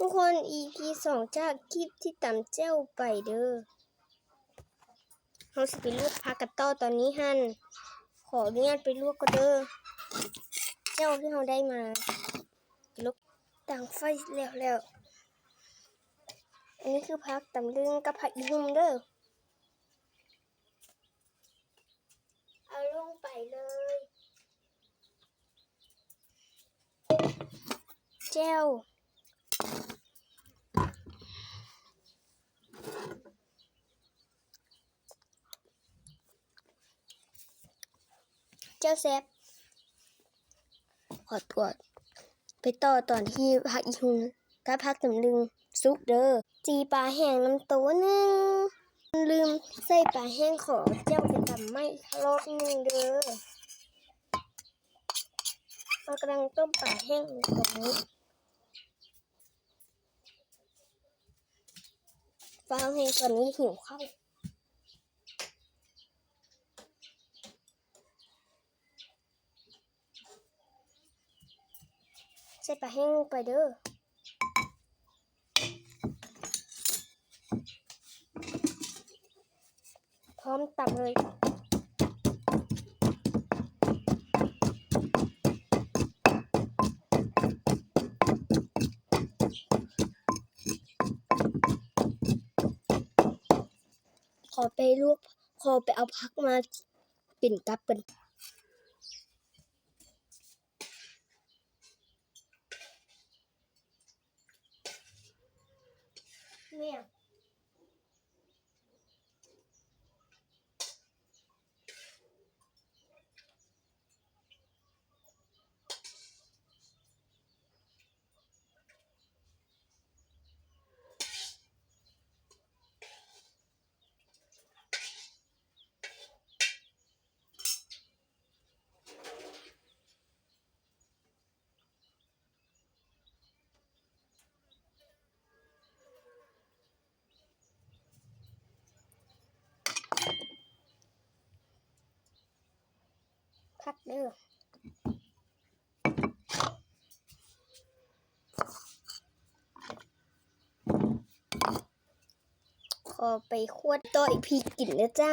ທຸກຄົນ ອີພີສອງ ຈາກຄລິບທີ່ຕຳແຈ່ວໄປເດີ. ເຮົາຊິໄປລວກຜັກກັນຕໍ່ຕອນນີ້ຫັ້ນ. ຂໍອະນຸຍາດໄປລວກກ່ອນເດີ. ແຈ່ວທີ່ເຮົາໄດ້ມາ ໄປລວກ. ຕັ້ງໄຟແລ້ວແລ້ວ. ອັນນີ້ຄືຜັກຕຳລຶງກັບຜັກອີ່ຫຸ່ມເດີ. ເອົາລົງໄປເລີຍ. ແຈ່ວ ແຈ່ວແຊບ. ຂໍຕົວໄປຕໍ່ຕອນທີ່ຜັກອີ່ຫຸ່ມກັບຜັກຕຳລຶງສຸກເດີ. ຈີ່ປາແຫ້ງນຳໂຕໜຶ່ງ. ລືມໃສ່ປາແຫ້ງ ຂໍແຈ່ວໄປຕຳໃໝ່ອີກລອບໜຶ່ງເດີ. ເຮົາກຳລັງຕົ້ມປາແຫ້ງຢູ່ຕອນນີ້. ຟ້າວແຮງ ຕອນນີ້ຫິວເຂົ້າ. ໃສ່ປາແຫ້ງລົງໄປເດີ. ພ້ອມຕຳເລີຍ. ຂໍໄປລວກ ຂໍໄປເອົາຜັກມາເປັນກັບກ່ອນ. ແມ່ນ. ຄັກເດີ. ຂໍໄປຄວດຕໍ່ອີພີກິນເດີຈ້າ.